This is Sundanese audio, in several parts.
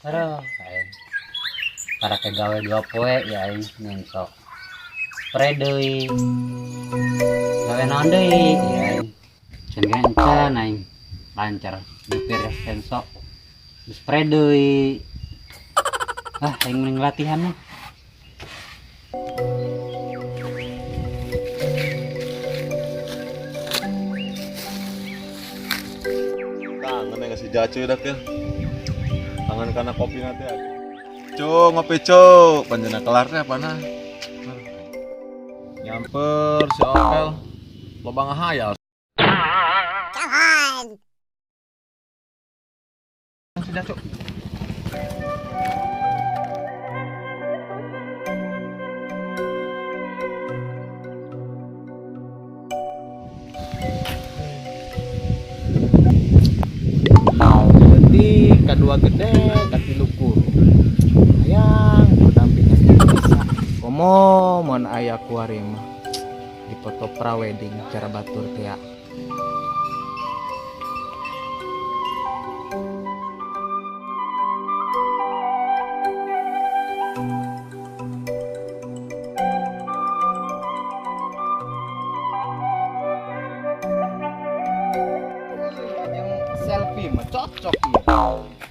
Aduh, aing. Para kegawe 2 poe ya aing nyentok. Pre deui. Gawe naon deui ya aing. Can ge encan aing lancar nyupir sensok. Geus pre deui. Ah, aing mending latihan mah. Kangen yang si Jacu dah ya. Tangan kana kopi nanti. Cu, ngopi cu. Panjana kelarnya apa nah? Nyamper si Opel. Loba ngahayal. Si Jacu. Jadi kedua gede, katilu kuru. Hayang pendampingan bisa. Komo mun aya kuari mah dipoto prawedding cara batur tea. Yang selfie mah cocok ya.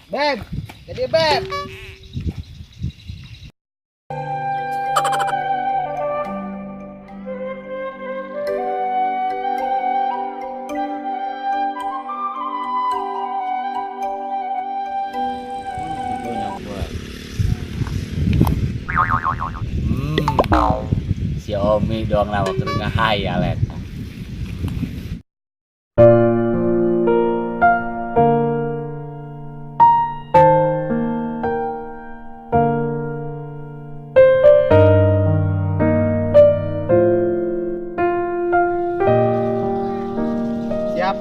Beb, jadi beb. Si Omi doang lawak ngahayal eta. Siap.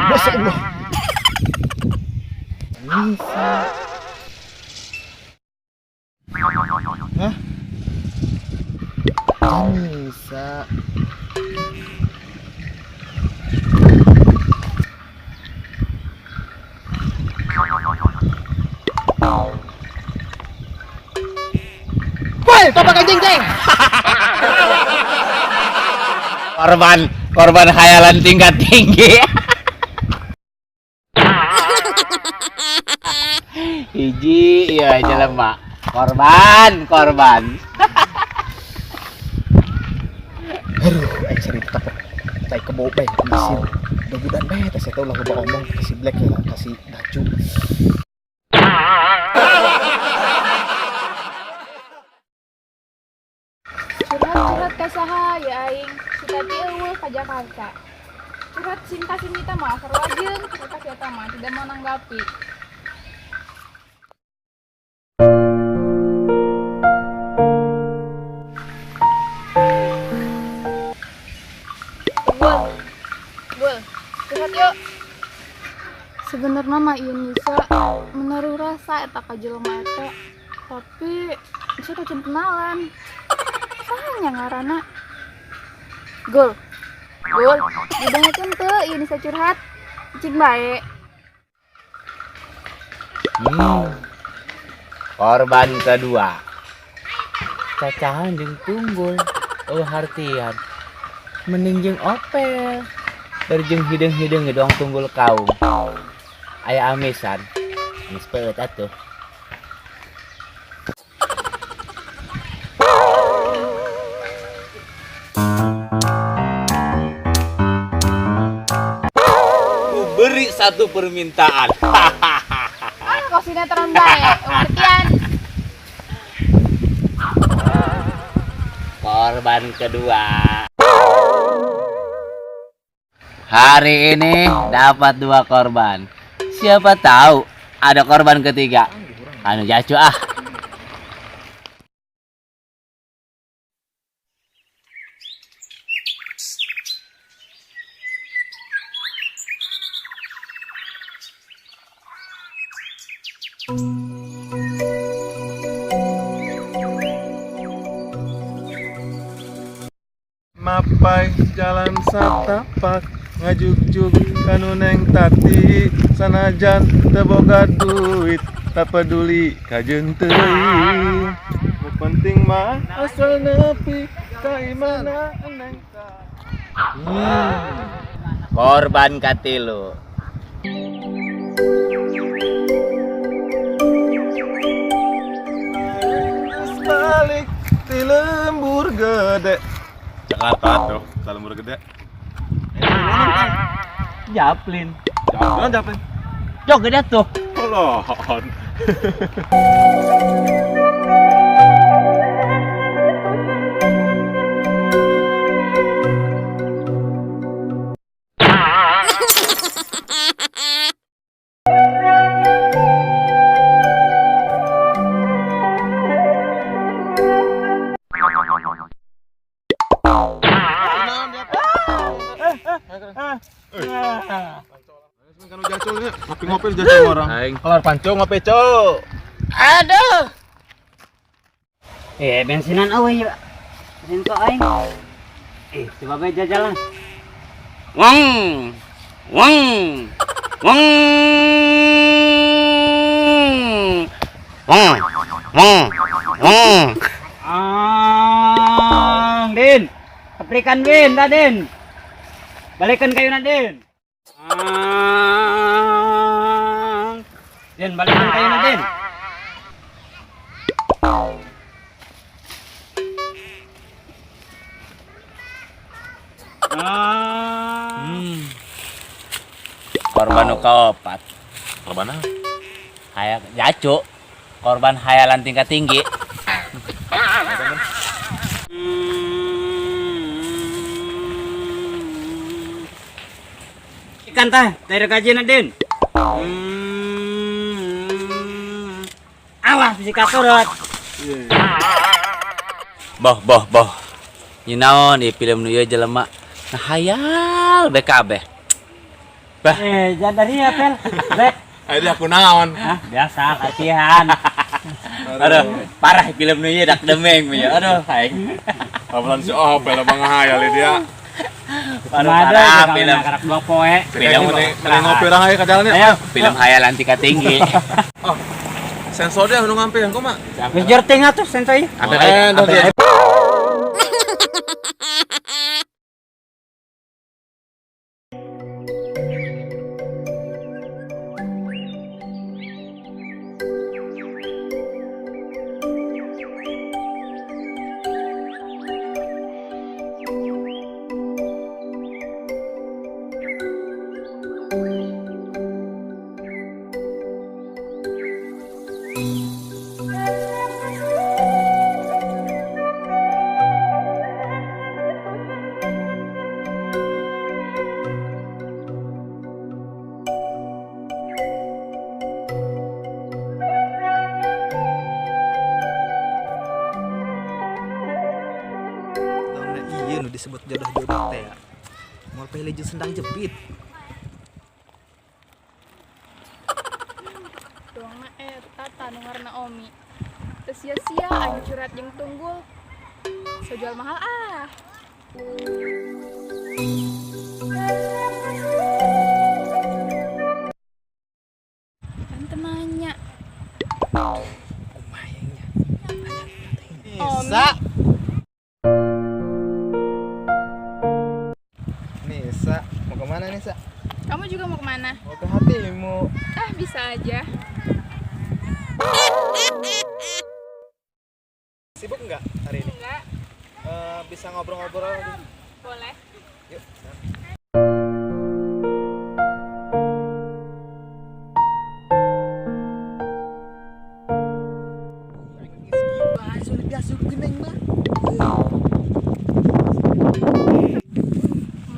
Masya Allah. Bisa. Hah? Bisa. Woi, topak anjing, ceng. Korban khayalan tingkat tinggi. Hiji, iya jelema. Korban, korban. Aduh, aing cerita kok. Tai kebo bae mesin. Dogudan bae teh saya ulah loba omong kasih Black ya, kasih Dacu. Curhat-curhat ka saha ya aing. Si Tati eueuh ka Jakarta. Curhat cinta si Mita mah sarua jeung eta si eta mah tidak mau nanggapi. Gul, gul, curhat yuk. Sebenarnya mah ieu Nisa menaruh rasa eta ka jelema eta, tapi Nisa teh can kenalan. Saha nya ngaranna? Gul, gul, didengekeun teu ieu Nisa curhat? Cing bae. Korban kedua. Cacahan jeung tunggul, eueuh hartian. Mending jeung Opel. Dari jeung hideung-hideung gedong tunggul kaum. Aya amisan. Amis peut atuh. Ku beri satu permintaan. Ah, kok sinetron bae, pengertian. Korban kedua. Hari ini dapat 2 korban. Siapa tahu ada korban ketiga. Anu jacu ah. Ngapai jalan satapak ngajugjug kanu Neng Tati sanajan teu boga duit tak peduli kajeun teuing nu penting mah asal nepi ka imahna Neng Tati. Korban katilu. Balik ti lembur gede Jakarta tuh, ka lembur gede. Japlin. Japlin, Japlin. Jok gede tuh. Tolon. Ngopi jajal orang. Kelar panco ngopi, Cok. Aduh. Bensinan euy ya. Bensin kok aing. Coba bae jajalan. Wong. Wong. Wong. Wong. Wong. Wong. Ang, Din. Paprikan Din, Din. Balikan kayo na, Din. Din, balikan kayo na, Din. Korban nu kaopat. Korban apa? Hayal jacu. Korban hayalan tingkat tinggi. Ikan tah, dari kajian, Din. Awas bisa katurut. Boh boh boh. Nyinaon di film nu ieu jelema. Nah hayal BKB. Bah. Jangan dari ya, Pel. Bek. Ayo aku naon? Hah, biasa latihan. Aduh, parah film nu ieu dak demeng ya. Aduh, aing. Apalan si Opel bang hayal dia. Aduh, parah film. Karak dua poe. Film ngopi orang aja ke jalan ya. Ayo, film hayalan tingkat tinggi. Oh. Sensor dia nu ngampe yang kumaha? Geus jerting atuh sensor ieu. Ampe. Iya nu disebut jodoh-jodoh teh ya. Moal peh lejeun sendang jepit. Doangna eta tah nu ngaranna Omi. Teu sia-sia aing curhat jeung tunggul. Sojual mahal ah. Kan teu nanya. Kumaha nya? Omi. Nisa, mau kemana Nisa? Kamu juga mau kemana? Mau ke hatimu. Ah, bisa aja. Sibuk nggak hari ini? Enggak. Bisa ngobrol-ngobrol? Boleh. Yuk.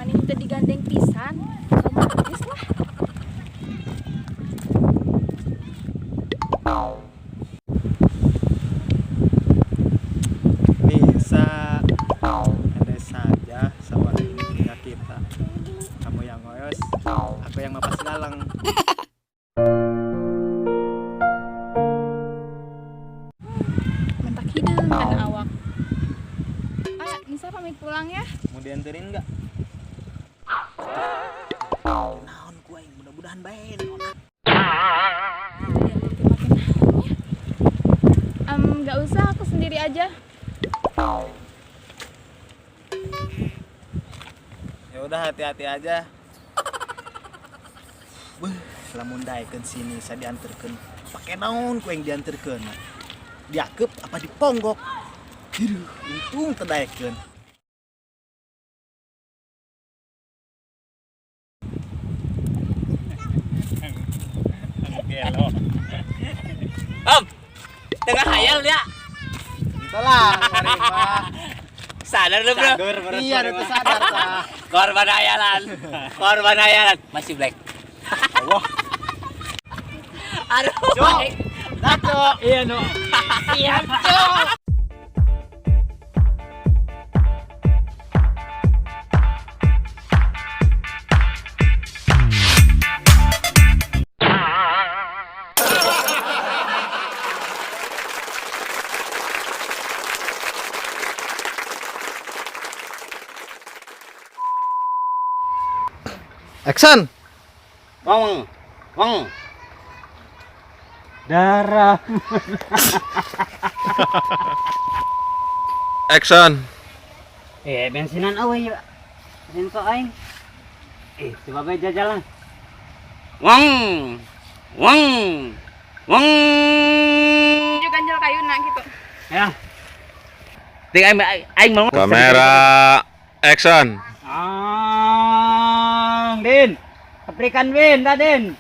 Mending teu digandeng pisan, romantis lah. Nisa, andai saja sawah ini punya kita. Kamu yang ngoyos, aku yang mapas galang. Nisa pamit pulang ya. Kemudian Udahan bae naon. Nggak usah, aku sendiri aja. Ya udah, hati-hati aja. Beuh, lamun daekeun sini saya dianterkeun. Pake naon ku yang dianterkeun? Diakep apa diponggok? Aduh, untung teu daekeun. Om, tengah hayal dia. Itulah, mari mah. Sadar lu, bro. Iya, udah sadar tah. Korban hayalan. Korban hayalan. Masih black. Wah. Aduh. Cok. Dah, Cok. Iya, no. Siap, Cok. Action. Wong, wong. Darah. Action. Eh, bensinan euy ya. Bensin aing. Eh, coba bae jajalan. Wong. Wong. Wong. Juga ganjel kayuna gitu. Ya. Ting aing aing mau. Kamera action. Ang, Din. Paprikan Din, da Din.